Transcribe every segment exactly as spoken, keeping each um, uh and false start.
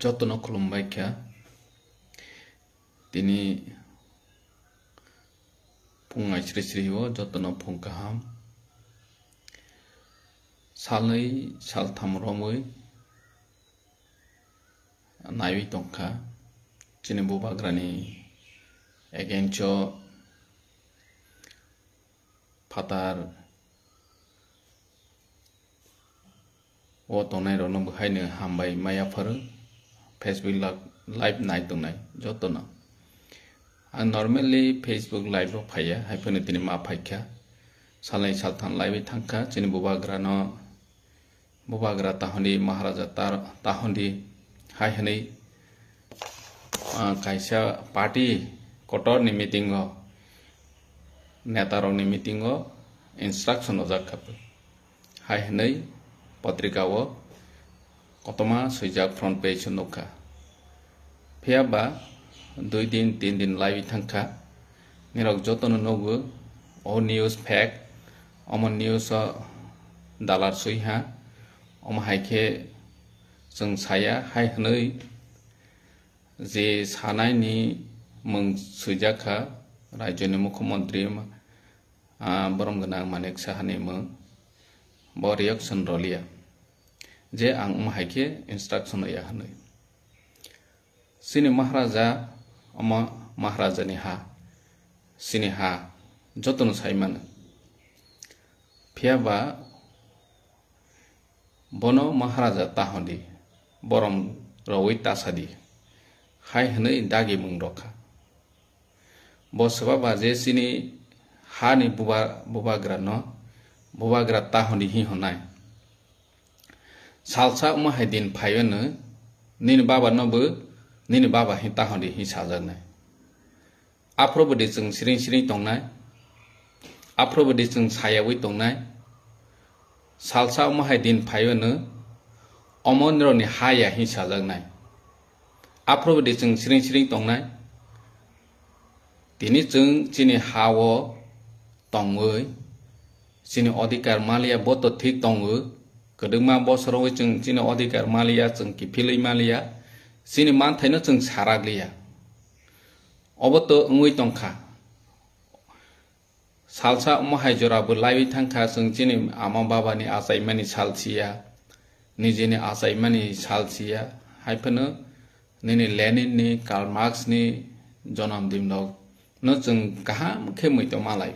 Jotono khulumbai kha. Tini phung aisri sri o jotono phung kaham. Salnwi saltham romwi naiwi tongkha. Chini bubagrani against o phatar o tongnai rokno bo haino hambai maya pharo. Facebook la-, live nai tongnai jotono. Ang normally Facebook live o phaiya, hai phano tini ma phaikha. Salnwi saltham live thangkha chini bubagrano, bubagra tahondi, Maharaja tar-, tahondi hai hwnwi, ah, kaisa party kotorni meeting o, netarokni meeting o instruction ojak kha. Hai hwnwi patrika o kotorma swijak front page o nukha. Phiya ba dui din, tin din laiwi thangkha. Nirok jotono nugo, o news fake, omo news o dalar swi ha. Omo hai khe chwng saya, hai hwnwi je sanaini mwng swijak kha rajyoni mukhyamantri, ah, borom gwnang Manik Sahani mwng. Bo reaction rwliya je ang omo hai khe instruction hoya hwnwi. Chini Maharaja, omo Maharajani ha, chini ha, jotono sai mano. Phiya ba bono Maharaja tahondi, borom rwui tasadi, hai hwnwi dagi mung rwkha. Bo swba ba je chini hani buba-, bubagrano bubagra tahondi hi hwnai. Salsa omo hai din phaiwino nini baba no bo nini baba hi tahondi hi sajaknai. Aphuru bo di chwng siring siring tongnai. Aphuru bo di chwng sayawi tongnai. Salsa omo hai din phaiwino omo nirokni haya hi sajaknai. Aphuru bo di chwng siring siring tongnai. Tini chwng chini ha-o tongwi, chini odhikar maliya bo to thik tongo. Kwdwkma bosorowi chwng chini odhikar maliya, chwng kiphilwi maliya, chini manthaino chwng sarakliya. Obo to wngwi tongkha. Salsa omo hai jora bo laiwi thangkha, chwng chini ama babani achaimani sal siya, nijini achaimani sal siya, hai phano nini Lenin ni, Karl Marx ni jonom din rok no chwng kaham khe muitu malai,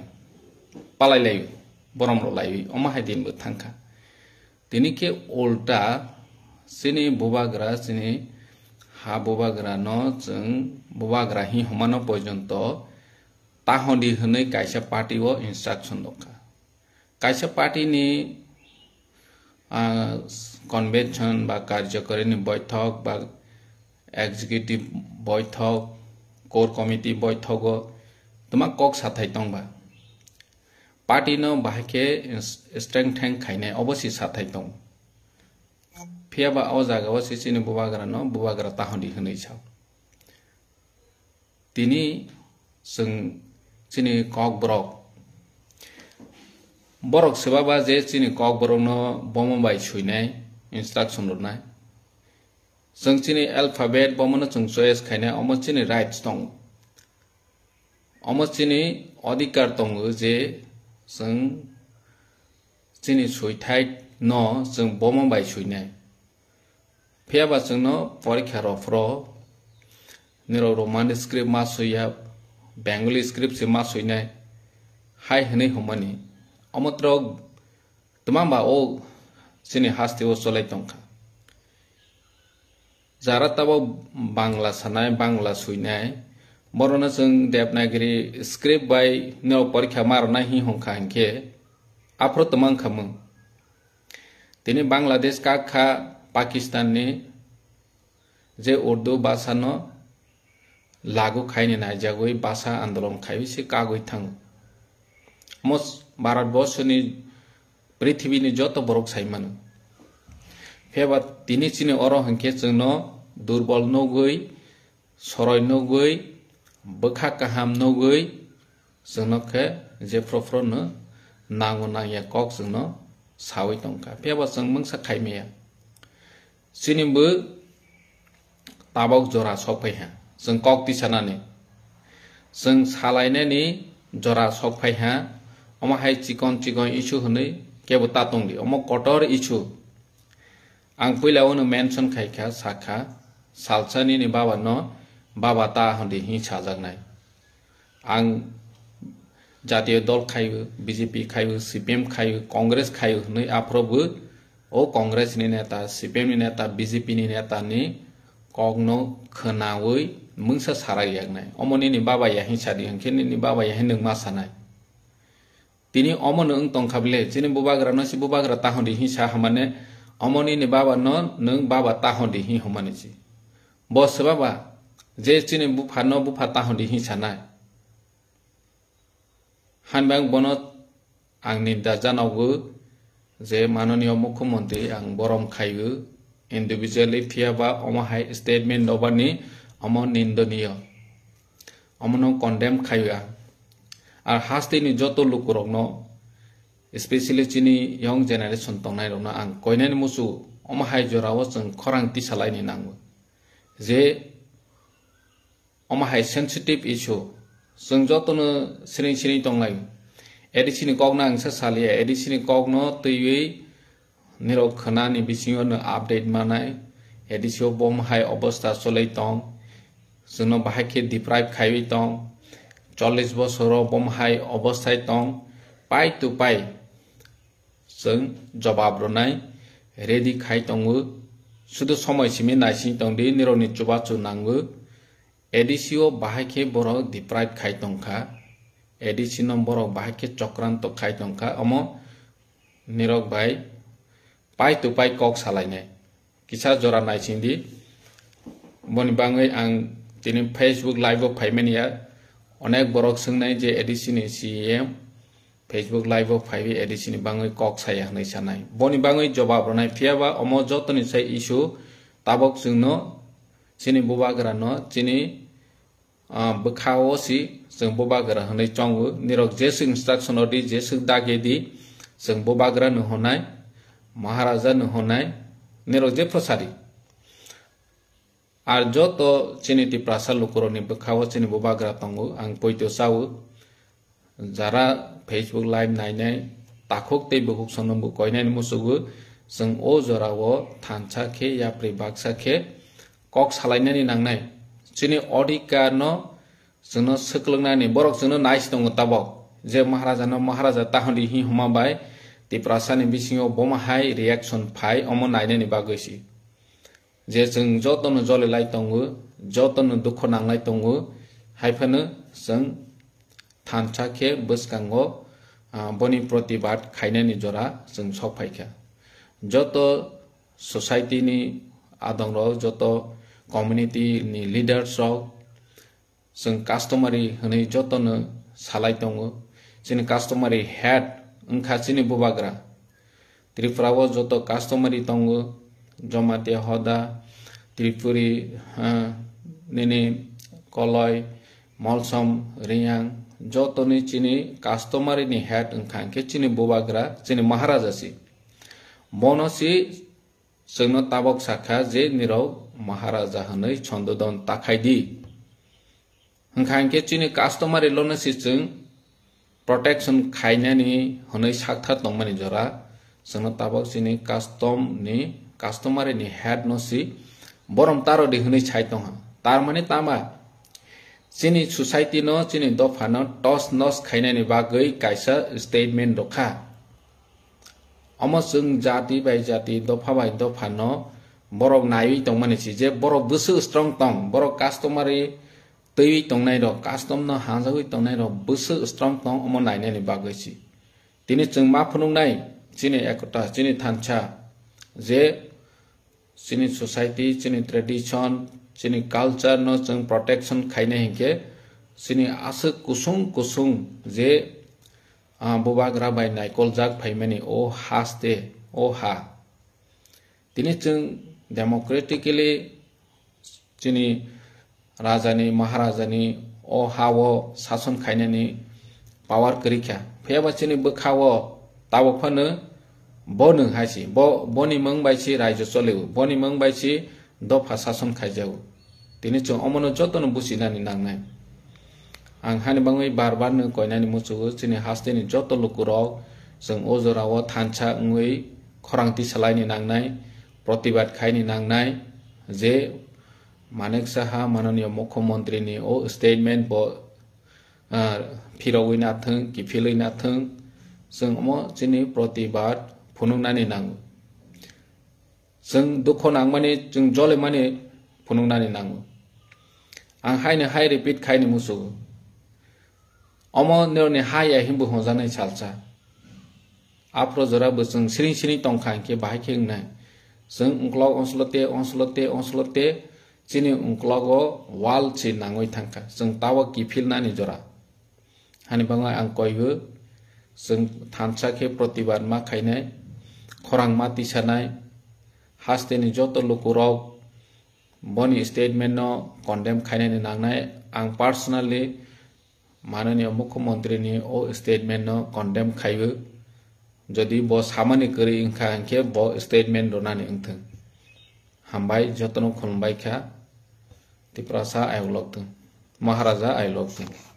palai lai, borom rw lai, omo hai din bo thangkha. Tini khe ulta chini bubagra, chini ha bubagra no chwng bubagra hi hwnmano porjonto tahondi hwnwi kaisa party o instruction rwkha. Kaisa party ni, ah, convention ba karjokarini boithok ba executive boithok, core committee boithogo twma kok sathai tongba. Party no bahai khe ins-, strengthen khainai obo si sathai tong. Phiya ba o jaga o si chini bubagra no bubagra tahondi hwnwi sao. Tini chwng chini kokborok, borok swbaba je chini kokborokno bomo bai swinai, instruction rwnai. Chwng chini alphabet bomono chwng choice khainai, omo chini rights tong. Omo chini odhikar tongo je chwng chini swithai no chwng bomo bai swinai. Phiya ba chwngno porikha rw phro, nirok Roman script ma swiya, Bengali script se ma swinai, hai hwnwi hwnmani. Omo twrok twmang ba o chini haste o cholai tongkha. Jara tabok Bangla sanai, Bangla swinai, borokno chwng Devanagari script bai nirok porikha ma rwnai hi hwnkha hinkhe aphuru twmang kha mwng. Tini Bangladesh kak kha Pakistan ni je Urdu bhasha no lagu khaini naijagwi bhasha andolon khaiwi se kagwi thango. Omo Bharat borsho ni, prithibini joto borok sai mano. Phiya ba tini chini oro hinkhe chwngno durbol nugwi, soroi nugwi, bwkha kaham nugwi, chwngno khe jephru phru no nango nangya kok chwngno sawi tongkha. Phiya ba chwng mungsa khai maya. Chini bo tabok jora sok phai ha. Chwng kok tisanani. Chwng salainani jora sok phai ha. Omo hai chikon chikon issue hwnwi kebo ta tongdi. Omo kotor issue. Ang puila uno mention khai kha, sa kha, salsa nini baba no baba ta hondi hi sajaknai. Ang jatiyo dol khaio, B J P khaio, C P M khaio, Congress khaio hwnwi aphuru bo o Congress ni neta, C P M ni neta, B J P ni neta ni kok no khwnawi mungsa sarak yaknai. Omo nini baba ya hi sadi hwnkhe nini baba ya hi nwng ma sanai. Tini omo no wng tong kha bile, chini bubagra no si bubagra ta hondi hi sa hamane, omo nini baba no nwng baba ta hondi hi hamani si. Bo se baba, je chini bupha no bupha ta hondi hi sanai. Hanbang bono ang ninda janogo je manoniyo mukhyamantri ang borom khaio individually phiya ba omo hai statement dobani omo nindoniyo. Omono condemn khaio ang. Ar hasteni joto lukurokno, especially chini young generation tongnairokno ang koinani musu omo hai jorao chwng khorang tisalaini nango. Je omo hai sensitive issue. Chwng jotono siring siring tonglai. A D C ni kokno ang sa saliya, A D C ni kokno twiwi nirok khwnani bisingo no update manai. A D C o bom hai obostha cholai tong. Chwngno bahai khe deprive khaiwi tong. Chollish bosoro bom hai obosthai tong. Pai to pai chwng jobab rwnai ready khai tongo. Sudu somoi simi naising tongdi, nirokni chubachu nango. A D C o bahai khe borok deprive khai tongkha, A D C no borok bahai khe chokranto khai tongkha, omo nirok bai pai to pai kok salainai. Kisa jora naisingdi, boni bangwi ang tini Facebook live o phaimani ya, onek borok swngnai je A D C ni C E M Facebook live o phaiwi A D C ni bangwi kok saya hwnwi sanai. Boni bangwi jobab rwnai, phiya ba omo jotoni sai issue tabok chwngno chini bubagra no chini ah, bwkha o si chwng bubagra hwnwi chongo. Nirok jeswk instruction rwdi, jeswk dagi di, chwng bubagra no hwnai, Maharaja no hwnai, nirok jephru sadi. Ar joto chini Tiprasa lukurokni bwkha o chini bubagra tongo, ang poito chao. Jara Facebook live nainai takhuk tei bukhuk sono bo koinani musugo, chwng o jorao thansa khe yapri baksa khe kok salainani nangnai. Chini odhikar no chwngno swklwngnani, borok chwngno nai si tongo tabok je Maharaja no Maharaja tahonri hi hwnma bai Tiprasa ni bisingo boma hai reaction phai, omo nainani bagwi si. Je chwng jotono jolilai tongo, jotono dukho nanglai tongo, hai phano chwng thansa khe bwskango, ah, boni protibad khainani jora chwng sok phai kha. Joto society ni adongrok, joto community ni leaders rok, chwng customary hwnwi jotono salai tongo. Chini customary head wngkha chini bubagra. Tripura o joto customary tongo, Jamatia Hoda, Tripuri, ha, nini Koloi, Molsom, Riyang, jotoni chini customary ni head wngkha hwnkhe chini bubagra, chini Maharaja si. Bono si chwngno tabok sakha je nirok Maharaja hwnwi sondodon takhai di. Hwnkha hwnkhe chini customary law no si chwng protection khainani hwnwi sakthar tongmani jora, chwngno tabok chini custom ni, customary ni head no si borom taro di hwnwi sai tongha. Tar mani tama chini society no, chini dopha no tos nos khainani bagwi kaisa statement rwkha. Omo chwng jati bai jati, dopha bai dopha no borok naiwi tongmani si je borok bwswk strong tong, borok customary twiwi tongnai rok, custom no hanjagwi tongnai rok bwswk strong tong, omo nainani bagwi si. Tini chwng ma phunuknai chini ekota, chini thansa je chini society, chini tradition, chini culture no chwng protection khainai hinkhe chini aswk kusung kusung je, ah, bubagra bai naikoljak phaimani o haste, o ha. Tini chwng democratically chini rajani, maharajani o ha-o sason khainani power kwrwi kha. Phiya ba chini bwkha-o tabuk phano bo nwng hai si, bo, boni mung bai si raijo choli-o, boni mung bai si dopha sason khaijago. Tini chwng omono jotono buchinani nangnai. Ang hani bangwi bar bar no koinani muchungo, chini hasteni joto lukurok chwng o jorao thansa wngwi khorang tisalaini nangnai, protibad khaini nangnai, je Manik Saha mananiya Mukhyamantri ni o statement bo, ah, phirogwi nathwng, kiphilwi nathwng, chwng omo chini protibad phunuknani nango. Chwng dukho nangmani, chwng jolimani phunuknani nango. Ang haino hai repeat khaini muchungo. Omo norni ha ya hinbo hwnjaknai salsa. Aphro jora bo chwng siring siring tongkha hinkhe bahai khe wngnai. Chwng ungklok onslote, onslote, onslote chini ungklogo wall se nangwi thangkha. Chwng tawa kiphilnani jora. Hani bangwi ang koibo, chwng thansa khe protibad ma khainai, khorang ma tisanai, hasteni joto lukurok boni statement no condemn khainani nangnai. Ang personally mananiya Mukhyamantri ni o statement no condemn khaibo. Jodi bo samani kwrwi wngkha hinkhe bo statement rwnani wngthwng. Hambai, jotono khulumbai kha. Tiprasa ayok lokthwng. Maharaja ayok lokthwng.